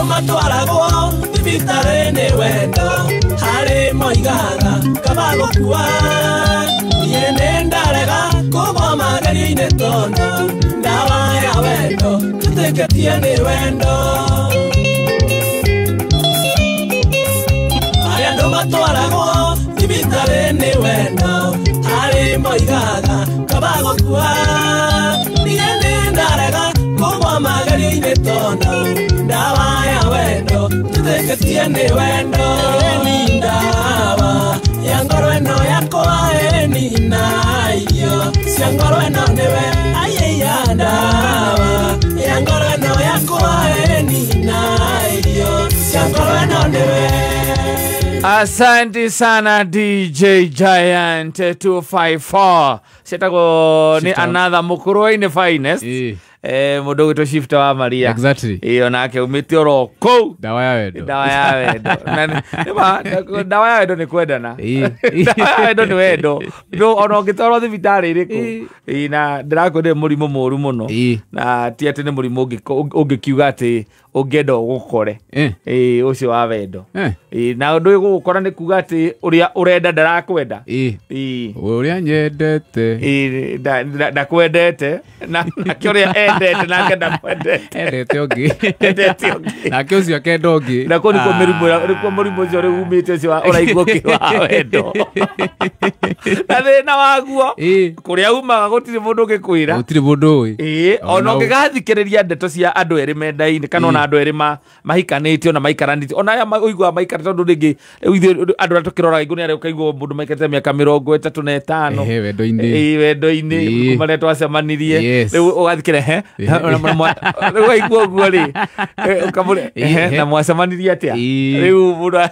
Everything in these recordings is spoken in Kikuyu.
Matwaragwo thibitarĩ nĩ wendo harĩ moigaga kaba gũkua niĩ nĩ ndarega kũgwa magerio-inĩ tondũ ndawa ya wendo njĩtĩkĩtie nĩ wendo. Harĩ andũ matwaragwo thibitarĩ nĩ wendo harĩ moigaga kaba gũkua niĩ nĩ ndarega kũgwa magerio-inĩ tondũ ndawa ya wendo njĩtĩkĩtie nĩ wendo. Ni ndawa ya ngoro ĩno yakwa ĩnina irio cia ngoro ĩno nĩwe aiya ndawa ya ngoro ĩno yakwa ĩnina irio cia ngoro ĩno nĩwe. Asante sana DJ Giant 254. Cietagwo nĩ another Mukurweini finest. Mũndũ ũgwĩtwo Shifter wa Maria. Exactly. Ĩyo nake umĩte oro kũu. Ndawa ya wendo. Ndawa ya wendo. Ndawa ya wendo nĩ kwendana. Ndawa ya wendo nĩ wendo. No ona ũngĩtwarwo thibitarĩ ĩrĩkũ. Ĩĩ na ndĩrakwĩrire mũrimũ mũru mũno. Na ti atĩ nĩ mũrimũ ũngĩkiuga atĩ ũngĩenda ũgũkore. Ĩĩ ũcio wa wendo. Ĩĩ na ũndũ ũyũ gũgũkora nĩ kuga atĩ ũrĩa ũrenda ndarakwenda. Ĩĩ ũrĩa nyendete. Ĩĩ ndakwendete na nake ũrĩa endete nake ndakwendete. Endete ũngĩ. Endete ũngĩ. Nake ũcio akenda ũngĩ. Na kũu nĩkuo mĩrimũ mũrimũ ũcio rĩu umĩte ũcio ũraigua ũkĩ wa wendo. Na thĩna waguo kũrĩa umaga gũtirĩ mũndũ ũngĩkwĩra. Gũtirĩ mũndũ ũĩ. Ĩĩ ona ũngĩgathikĩrĩria ndeto cia andũ erĩ mendaine kana ona andũ erĩ mahikanĩtie ona maikaranĩtie ona aya ũiguaga maikarĩte tondũ rĩngĩ rĩu ithuĩ andũ arĩa tũkĩroraga igũrũ nĩ arĩa ũkaigua mũndũ maikarĩte mĩaka 35. Ehe wendo-inĩ. Ĩĩ wendo-inĩ kuma rĩrĩa twacemanirie rĩu ũgathikĩrĩria he rĩu waigua ũguo rĩ ũkamũria na mwacemanirie atĩa rĩu mũndũ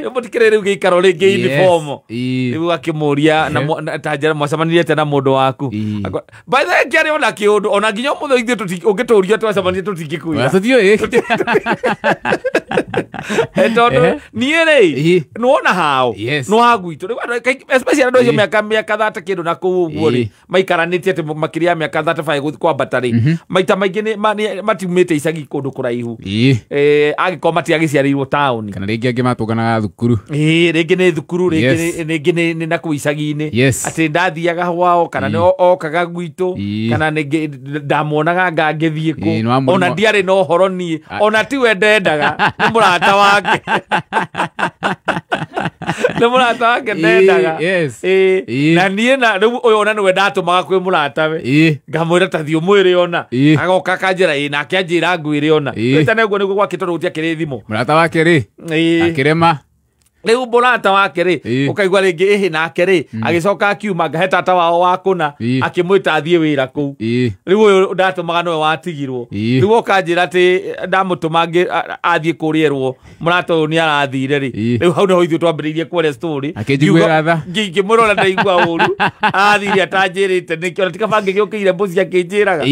mũtikĩrĩ rĩu gĩikaro rĩngĩ uniform rĩu akĩmũria na ta njĩra mwacemanirie atĩa na mũndũ waku. By the way kĩarĩ ona kĩũndũ ona nginya ũmũthĩ ithuĩ ũngĩtũria twacemanirie tũtingĩkwĩra. Tũtiũĩ. Tondũ niĩ rĩ nĩwona hao nĩ wa gwitũ rĩu especially andũ acio mĩaka 30 kĩndũ na kũu ũguo rĩ maikaranĩtie atĩ makĩria ya mĩaka 35 kwambata rĩ maita maingĩ matiumĩte icagi kũndũ kũraihu angĩkorwo matiagĩciarĩirwo taũni kana rĩngĩ angĩ matũnganaga thukuru. Ĩĩ rĩngĩ nĩ thukuru rĩngĩ nĩ na kũu icagi-inĩ atĩ ndathiaga hwao kana nĩ okaga gwitũ kana ndamuonaga ngangĩthiĩ kũ ona ndiarĩ na ũhoro niĩ ona tiwe ndendaga nĩ mũrata wake. Nĩ mũrata wake ndendaga. Na niĩ na rĩu ũyũ ona nĩwe ndatũmaga kwĩ mũratawe ngamwĩra ta thiĩ ũmwĩre ona agoka akanjĩra ĩĩ nake anjĩra ngwĩre ona tene ũguo nĩguo gwakĩ tondũ gũtiakĩrĩ thimũ. Mũrata wake rĩ akĩrema rĩu mũrata wake rĩ ũkaigua rĩngĩ ĩhĩ nake rĩ agĩcoka akiuma ngahe tata wao wa kũna akĩmwĩta athiĩ wĩra kũu rĩu ũyũ ndatũmaga nĩwe watigirwo rĩu ũkanjĩra atĩ ndamũtũma athiĩ kũrĩa mũrata ũyũ nĩ arathire rĩ rĩu hau nĩho ithuĩ twambĩrĩirie kwaria story akĩnjiguĩra tha ngĩmwĩra ũrĩa ndaigua ũru arathire atanjĩrĩte nĩkĩo ona ti kaba ngĩgĩũkĩire mũciĩ akĩnjĩraga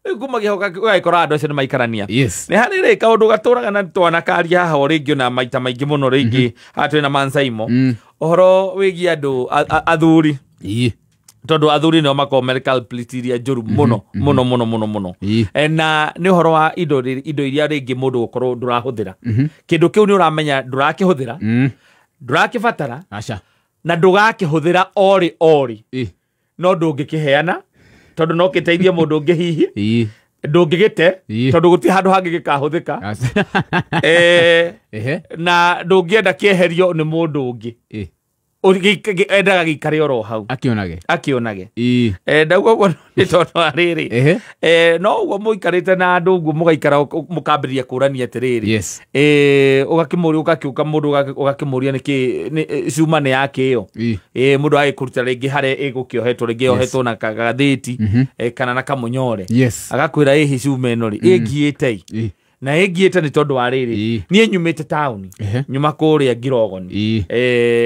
rĩu kuma gĩhoka ũgagĩkora andũ acio nĩ maikarania. Nĩ harĩ rĩ kaũndũ gatũraga na twanakaria haha o rĩngĩ ona maita maingĩ mũno rĩngĩ haha twĩna Mansaimo ũhoro wĩgiĩ andũ athuri tondũ athuri nĩo makoragwo marĩ culprit iria njũru mũno mũno mũno mũno mũno na nĩ ũhoro wa indo iria rĩngĩ mũndũ gũkorwo ndũrahũthĩra kĩndũ kĩu nĩ ũramenya ndũrakĩhũthĩra ndũrakĩbatara na ndũgakĩhũthĩra orĩ orĩ no ndũngĩkĩheana tondũ no gĩteithie mũndũ ũngĩ hihi ndũngĩgĩte tondũ gũtirĩ handũ hangĩ gĩkahũthĩka na ndũngĩenda kĩeherio nĩ mũndũ ũngĩ endaga gĩikare oro hau akĩonage akĩonage ndauga ũguo nĩ tondũ wa rĩrĩ no ũguo mũikarĩte na andũ ũguo mũgaikara mũkambĩrĩria kũrania atĩrĩrĩ ũgakĩmũria ũgakĩũka mũndũ ũgakĩmũria nĩkĩ cuma nĩ yake ĩyo mũndũ agĩkũruta rĩngĩ harĩa ĩgũkĩohetwo rĩngĩ yohetwo na kagathĩti kana na kamũnyore agakwĩra ĩhĩ cuma ĩno rĩ ĩngiĩte na ĩngiĩte nĩ tondũ wa rĩrĩ niĩ nyumĩte taũni nyuma kũrĩa Ngirogoni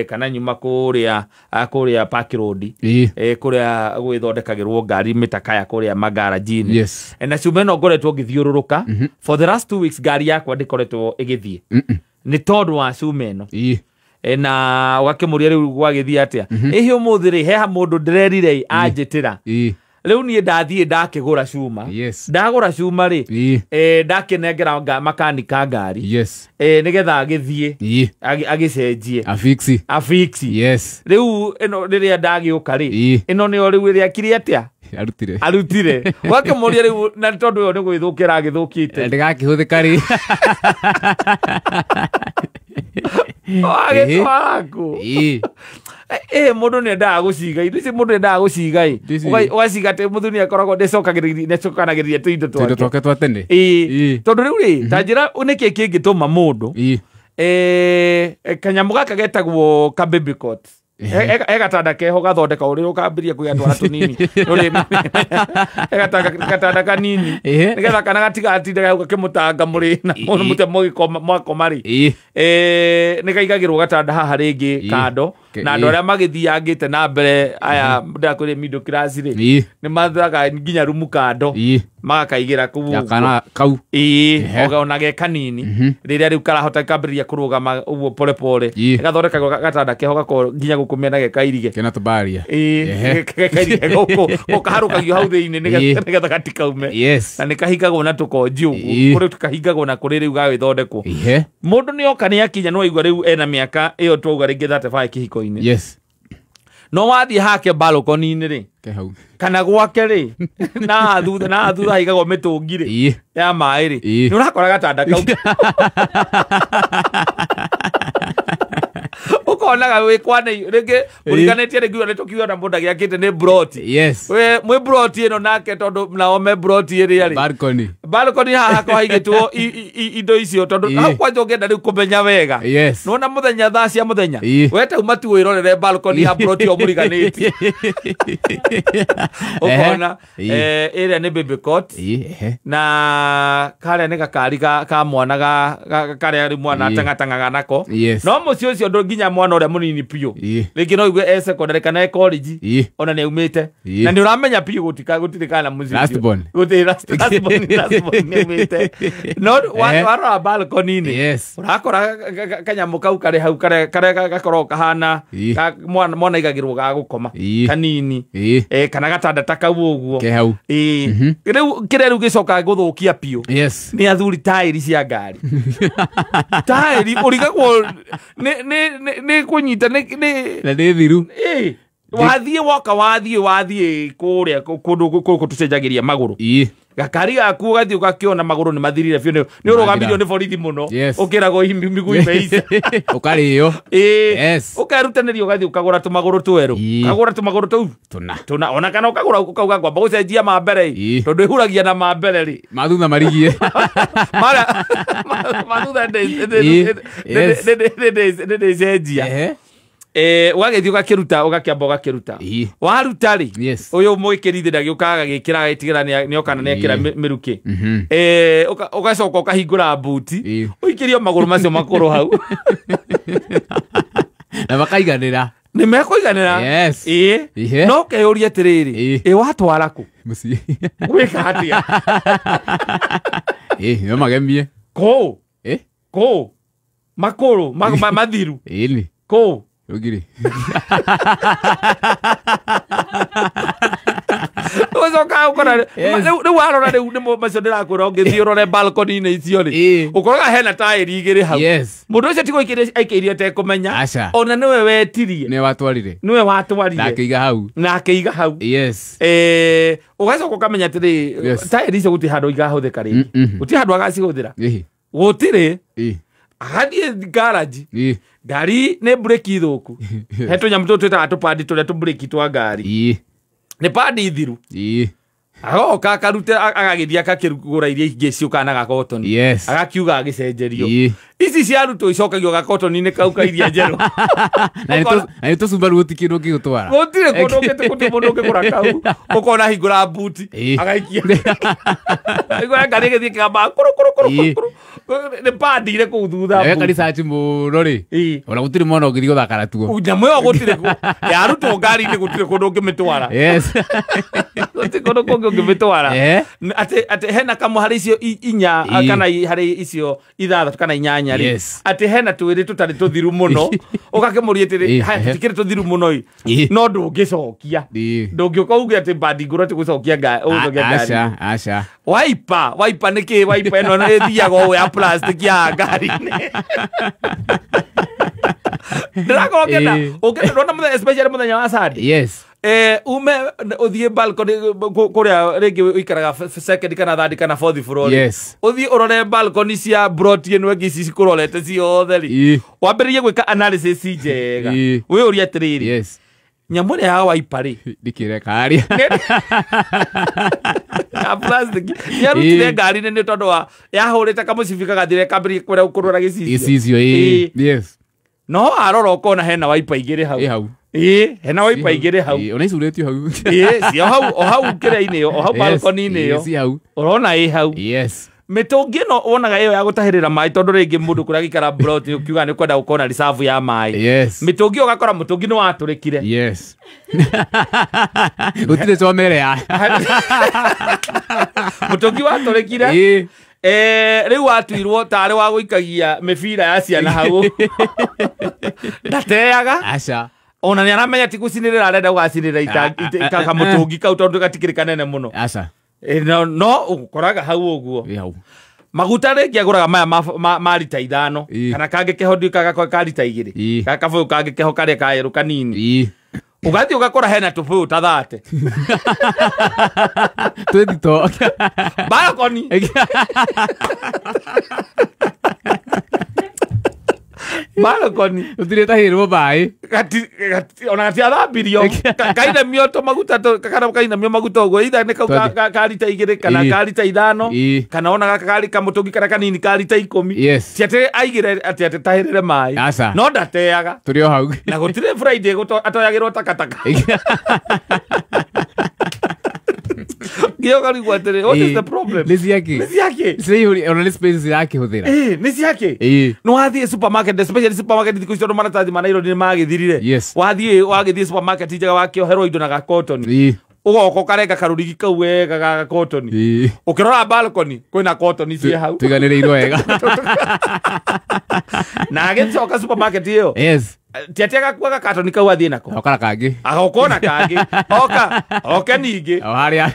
kana nyuma kũrĩa kũrĩa Park Road kũrĩa gwĩthondekagĩrwo ngari mĩtakaya kũrĩa magaranjinĩ na cuma ĩno ngoretwo ngĩthiũrũrũka for the last 2 weeks ngari yakwa ndĩkoretwo ĩgĩthiĩ nĩ tondũ wa cuma ĩno na ũgakĩmũria rĩu gwagĩthiĩ atĩa ĩhĩ ũmũthĩ rĩ heha mũndũ ndĩrerire anjĩtĩra Rĩu niĩ ndathiĩ ndakĩgũra cuma. Ndagũra cuma rĩ, ndakĩnengera makanika ngari. Nĩgetha agĩthiĩ agĩcenjie. Afixi. Rĩu ĩno rĩrĩa ndagĩũka rĩ, ĩno nĩyo rĩu ĩrĩa akire atĩa? Arutire. Wakĩmũria rĩu na tondũ ĩyo nĩ gwĩthũkĩra agĩthũkĩte. Ndĩgakĩhũthĩka rĩ. Wagĩtwara kũ? Mũndũ nĩendaga gũciga indo ici, mũndũ nĩendaga gũciga ĩ. Ũgaciga atĩ mũthuri nĩakoragwo nĩacokanagĩrĩria tũindo twake twa tene. Tondũ rĩu rĩ, ta njĩra nĩkĩ kĩngĩtũma mũndũ kanyamũ gaka getagwo ka baby cot. He gatanda keho gathondeka ũrĩa ũkambĩrĩria kwĩgatwara tũnini. He gatanda kanini nĩgetha kana gatigatinda hau gakĩmũtanga mũrĩ na mũte mwakoma rĩ. Nĩkaigagĩrwo gatanda haha rĩngĩ kando na andũ arĩa magĩthiangĩte na mbere aya ndakwĩrĩ middle class rĩ nĩ mathaga nginya rumu kando magakaigĩra kũu kana kau ona ge kanini rĩrĩa rĩu karahota kambĩrĩria kũrũgama ũguo pole pole gathondekagwo gatanda keho gakorwo nginya gũkũ mĩena gekairige kena tũbaria gekairige gũkũ gũkaharũkagio hau thĩinĩ nĩgetha gatikaume na nĩkahingagwo na tũkonji ũguo kũrĩ tũkahingagwo na kũrĩ rĩu gagĩthondekwo. Mũndũ nĩoka nĩakinya nĩwaigua rĩu ena mĩaka ĩyo twauga rĩngĩ 35 kĩhiko-inĩ. No wathiĩ hake balcony-inĩ rĩ kana gwake rĩ na thutha haigagwo mĩtũngi rĩ ya maĩ rĩ nĩ ũrakora gatanda kau ũkonaga wĩ kwana rĩngĩ mũriganĩtie rĩngĩ nĩ tũkiuga na mũndũ agĩakĩte nĩ broti. We mwĩ broti ĩno nake tondũ nao me broti ĩrĩa rĩ balcony haha hakorwo haigĩtwo indo icio tondũ hau kwanja ũngĩenda rĩu kũmenya wega nĩwona mũthenya thaa cia mũthenya we tauma tu wĩrorere balcony ya broti ĩyo mũriganĩtie. Ũkona ĩrĩa nĩ baby cot na karĩa nĩ gakari ka mwana karĩa rĩu mwana atang'atang'aga nako. No mũciĩ ũcio ndũ nginya mwana ũrĩa mũnini biũ rĩngĩ no igue e secondary kana e college ona nĩ aumĩte na nĩ ũramenya biũ gũtirĩ kana mũciĩ gũtirĩ last born nĩ aumĩte. No warora balcony-inĩ ũrakora kanyamũ kau karĩ hau karĩa gakoragwo kahana mwana aigagĩrwo ga gũkoma kanini kana gatanda ta kau ũguo. Rĩu kĩrĩa rĩu gĩcokaga gũthũkia biũ nĩ athuri taĩri cia ngari. Taĩri ũrigagwo nĩ kũnyita nĩ thiru. Wathiĩ woka wathiĩ kũrĩa kũndũ gũkũ tũcenjagĩria magũrũ gakari gaku ũgathiĩ ũgakĩona magũrũ nĩ mathirire biũ nĩ ũrũgamirio nĩ borithi mũno ũkĩragwo mĩguu imeica ũkarĩo ũkerutanĩria ũgathiĩ ũkagũra tũmagũrũ twerũ ũkagũra tũmagũrũ tũu tũna ona kana ũkagũra ũkauga ngwamba gũcenjia ma mbere tondũ ĩhuragia na ma mbere rĩ mathutha marigie mathutha ndĩcenjia. Ũgagĩthiĩ ũgakĩruta ũgakĩamba ũgakĩruta waruta rĩ ũyũ mwĩkĩri ndagĩũka agagĩkĩra agĩtigĩra nĩoka na nĩekĩra mĩrukĩ ũgacoka ũkahingũra mbuti ũikĩrio magũrũ macio makũrũ hau na makaiganĩra nĩ mekũiganĩra. No ũkeyũria atĩrĩrĩ ĩ watwara kũ mũciĩ gwĩka atĩa no magemie kũ kũ makũrũ mathiru kũ Ugiri. Ũcoka ũkora rĩu warora rĩu nĩ macio ndĩrakwĩra ũngĩthiĩ ũrore balcony-inĩ icio rĩ ũkoraga hena taĩri igĩrĩ hau. Mũndũ ũcio ti gũikĩria aikĩirie atekũmenya ona nĩwe wetirie nĩwe watwarire na akĩiga hau. Ũgacoka ũkamenya atĩrĩ taĩri icio gũtirĩ handũ igahũthĩka rĩngĩ gũtirĩ handũ agacihũthĩra gũtirĩ agathiĩ garage ngari nĩ breki thũku he tũnyamũ tũtũ twĩtaga tũpandi tũrĩa tũbreki twa ngari nĩ pandi thiru agoka akaruta agagĩthiĩ akakĩgũra iria ingĩ ciũkaga na gakotoni agakiuga agĩcenjerio ici ciarutwo icokagio gakotoni-inĩ kau ka iria njerũ na nĩ tũcumbaru gũtirĩ kĩndũ ũngĩgũtwara gũtirĩ kũndũ gũtirĩ mũndũ ũngĩgũra kau ũkona hingũra mbuti agaikia hingũra ngari ĩgĩthiĩ kĩgamba kũrũ kũrũ kũrũ kũrũ nĩ pandire kũu thutha weka research mũno rĩ ona gũtirĩ mwana ũngĩthiĩ gũthaka natuo nyamũ ĩyo gũtirĩ yarutwo ngari-inĩ gũtirĩ kũndũ ũngĩmĩtwara gũtirĩ kũndũ kũngĩ ũngĩmĩtwara atĩ hena kamwe harĩ icio inya kana harĩ icio ithathatũ kana inyanya nyanya rĩ atĩ hena twĩrĩ tũtarĩ tũthiru mũno ũgakĩmũria atĩrĩ haya tũtikĩrĩ tũthiru mũno ĩ no ndũngĩcokia ndũngĩũka uge atĩ bandi ngũrũ atĩ gũcokia ngari aca aca waipa waipa nĩkĩ waipa ĩno ĩthiaga ũũ ya plastic ya ngari-inĩ ndĩrakorwo ngĩenda ũngĩenda mũthenya especially mũthenya wa Sunday yes ume uthie balcony kuria ringi uikaraga second kana third kana fourth floor yes uthie urore balcony cia broti ino ingi ici cikurorete ciothe ri wambiririe gwika analysis njega wiurie atiriri yes nyamu ĩrĩa ya waipa ri ndikireka aria ya plastic yarutire ngari-inĩ nĩ tondũ wa yahũrĩte kamũcibi kagathire kambĩrĩria kwenda kũrora gĩcicio yes no arora ũkona hena waipa igĩrĩ hau hena waipa igĩrĩ hau ona icurĩtio hau cio hau o hau kĩrĩa-inĩ ĩyo o hau balcony-inĩ ĩyo ci hau ũrona ĩ hau yes mĩtũngi ĩno wonaga ĩyo ya gũtahĩrĩra maĩ tondũ rĩngĩ mũndũ kũrĩa gĩikara plot ũkiuga nĩ kwenda gũkorwo na reserve ya maĩ yes mĩtũngi ũgakora mũtũngi nĩ watũrĩkire yes gũtirĩ comere ya mũtũngi watũrĩkire rĩu watuirwo tarĩ wa gũikagia mĩbira ya ciana hau ndateaga aca ona nĩ aramenya ti gũcinĩrĩra arenda gũgacinĩrĩra kamũtũngi kau tondũ gatikĩrĩ kanene mũno aca no ũkoraga hau ũguo maguta rĩngĩ agũraga maya ma rita 5 kana kangĩ keho ndiũkaga ka rita 2 kana kabũyũ kangĩ keho karĩa ka yerũ kanini ũgathiĩ ũgakora hena tũbũyũ ta 30 twĩthito balcony balcony ũtirĩ tahĩrwo maĩ ona gatiathambirio kainamio tũmaguta kana kainamio maguta ũguo either nĩ kau ka rita 2 kana ka rita 5 kana ona gaka karĩ kamũtũngi karĩa kanini ka rita 10 yes ti atĩ aigĩre atĩ atĩ tahĩrĩre maĩ no ndateaga tũrĩ o hau na gũtirĩ Friday atoyagĩrwo takataka ngĩũkarigwo atĩrĩ what is the problem nĩ ciake nĩ ciake ciraihũria ona nĩ space cirakĩhũthĩra nĩ ciake nĩ wathiĩ supermarket especially supermarket thikũ ici tondũ maratathi ma Nairobi nĩ magĩthirire wathiĩ wagĩthiĩ supermarket njega wakĩoherwo indo na gakotoni ũgoka ũkarenga karũrigi kau wega ga gakotoni ũkĩrora balcony kwĩna kotoni ciĩ hau tũiganĩrĩirwo wega na agĩcoka supermarket ĩyo yes ti atĩ agakua gakatoni kau athiĩ nako okara kangĩ agoka na kangĩ oka oke ningĩ o harĩa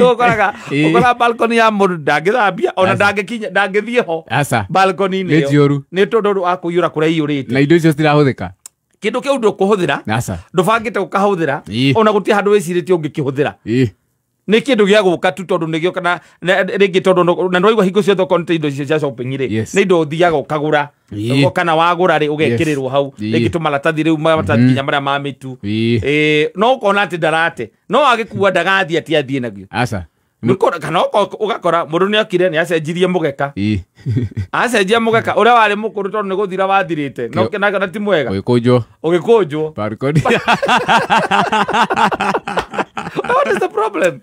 ũkoraga ũkora balcony ya mũndũ ndangĩthambia ona ndangĩkinya ndangĩthiĩ ho balcony-inĩ ĩyo nĩ tondũ wa kũiyũra kũrĩa iyũrĩte na indo icio citirahũthĩka kĩndũ kĩu ndũkũhũthĩra ndũbangĩte gũkahũthĩra ona gũtirĩ handũ wĩcirĩtie ũngĩkĩhũthĩra nĩ kĩndũ gĩa gũka tu tondũ nĩgĩo kana rĩngĩ tondũ na nĩwaigua hingo ciothe okorwo nĩ ta indo icio cia shopping rĩ nĩ indo ũthiaga ũkagũra kana wagũra rĩ ũgekĩrĩrwo hau rĩngĩ tũmaratathi rĩu maratathi nginya marĩa ma mĩtu no ũkona atĩ ndarate no agĩkua ndagathiĩ atĩ athiĩ naguo aca kana ũgakora mũndũ nĩ okire nĩ acenjirie mũgeka acenjia mũgeka ũrĩa warĩ mũkũrũ tondũ nĩ gũthira wathirĩte no na ti mwega ũgĩkũnjwo ũgĩkũnjwo balcony What is the problem?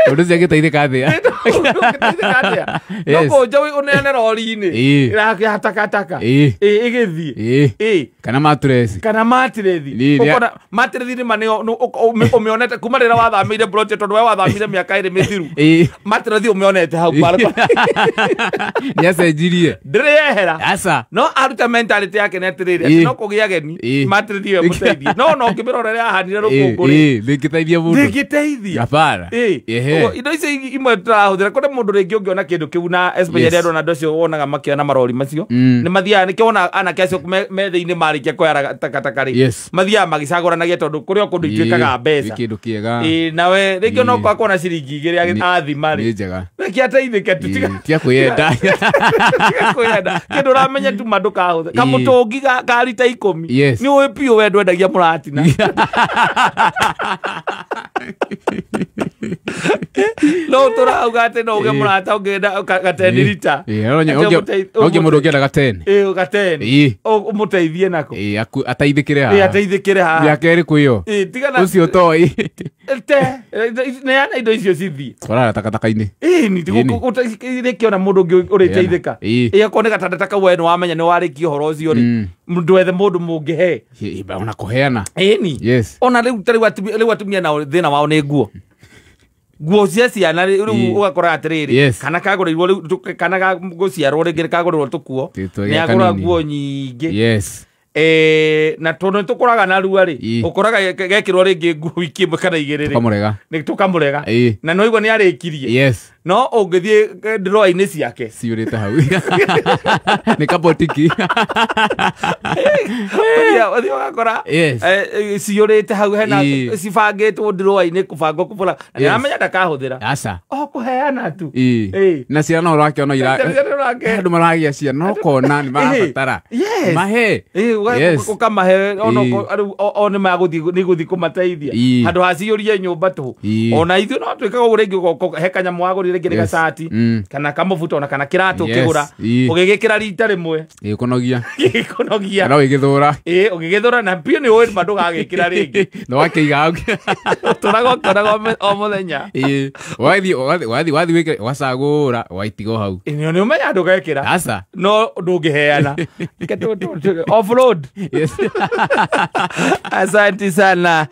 Ũndũ ũcio angĩteithĩka atĩa? No kũnja ũneane rori-inĩ ya takataka ĩgĩthiĩ kana matresi kana matirethi ũkona matirethi nĩ ma ũmĩonete kuma rĩrĩa wathamĩire plot tondũ we wathamire mĩaka ĩrĩ mĩthiru matirethi ũmĩonete hau balcony nĩ acenjirie ndĩrĩ yehera aca no aruta mentality yake nĩ atĩrĩrĩ atĩ no kũgĩa ageni matirethi ĩyo ĩmũteithie no ona ũngĩmĩrora ũrĩa yahanire rũkũngũ rĩ ndĩngĩteithia mũndũ ndĩngĩteithia Hapana. Indo icio imwe tũrahũthĩra kũrĩ mũndũ rĩngĩ ũngĩona kĩndũ kĩu na especially andũ ona andũ acio wonaga makĩona marori macio nĩ mathiaga nĩkĩo wona anake acio me thĩinĩ marĩkia kuoya takataka rĩ mathiaga magĩcagũranagia tondũ kũrĩ o kũndũ ituĩkaga mbeca kĩndũ kĩega nawe rĩngĩ ona ũkorwo kuona ciringi 2 athima rĩ nĩ njega reke ateithĩke tu tiga kwĩyenda tiga kwĩyenda kĩndũ ũramenya tu ma ndũkahũthĩra kamũtũngi ka rita 10 nĩ ũĩ biũ we ndwendagia mũratina no tũrauga atĩ no uge mũrata ũngĩenda gateni rita onge mũndũ ũngĩenda gateni gateni ũmũteithie nako ateithĩkĩre haha ateithĩkĩre haha mĩaka ĩrĩkũ ĩyo ũcio toĩ te neana indo icio cithiĩ twarara takataka-inĩ ĩni rĩkĩona mũndũ ũngĩ ũrĩteithĩka akorwo nĩ gatanda ta kau we nĩ wamenya nĩ warĩkia ũhoro ũcio rĩ ndwethe mũndũ mũngĩhe ona kũheana ĩni ona rĩu ta rĩu atumia nao thĩna wao nĩ nguo Nguo cia ciana rĩu ũgakora atĩrĩrĩ, kana kagũrĩirwo rĩu, kana gũciarwo rĩngĩ kagũrĩrwo tũkuo, nĩ agũra nguo nyingĩ. Yes. Na tondũ nĩ tũkũraga narua rĩ, ũkoraga gekĩrwo rĩngĩ nguo wiki ĩmwe kana igĩrĩ rĩ, nĩ tũkamũrega. Na no igua nĩ arĩkirie. Yes. No ũngĩthiĩ drawer-inĩ ciake ciũrĩte hau. Nĩ kabotiki. Ũthiĩ ũgakora ciũrĩte hau, hena cibangĩtwo drawer-inĩ, kũbangwo kũbũra. Na nĩaramenya ndakahũthĩra. Aca. O kũheana tu. Na ciana no ũrakĩona ira. Andũ maragĩa ciana no kona nĩ marabatara. Mahe. Ũkamahe o nĩ magũthiĩ kũmateithia. Handũ ha ciyũrie nyũmba tũhũ. Ona ithuĩ no twĩkaga ũguo rĩngĩ, he kanyamũ wagũrire rĩngĩ nĩ gacati, kana kamũbuto, ona kana kĩratũ ũkĩgũra, ũgĩgĩkĩra rita rĩmwe. Gĩkũnogia. Gĩkũnogia. Kana ũgĩgĩthũra. Ũgĩgĩthũra na biũ nĩ ũĩ ma ndũgagĩkĩra rĩngĩ. Na wakĩiga hau. Ũtũraga ũkĩonaga o mũthenya. Wathiĩ wĩkĩre, ũgacagũra, ũgaitiga hau. Nĩ ũmenya ndũgekĩra. Aca. No ndũngĩheana. Offload. Yes. Asante sana.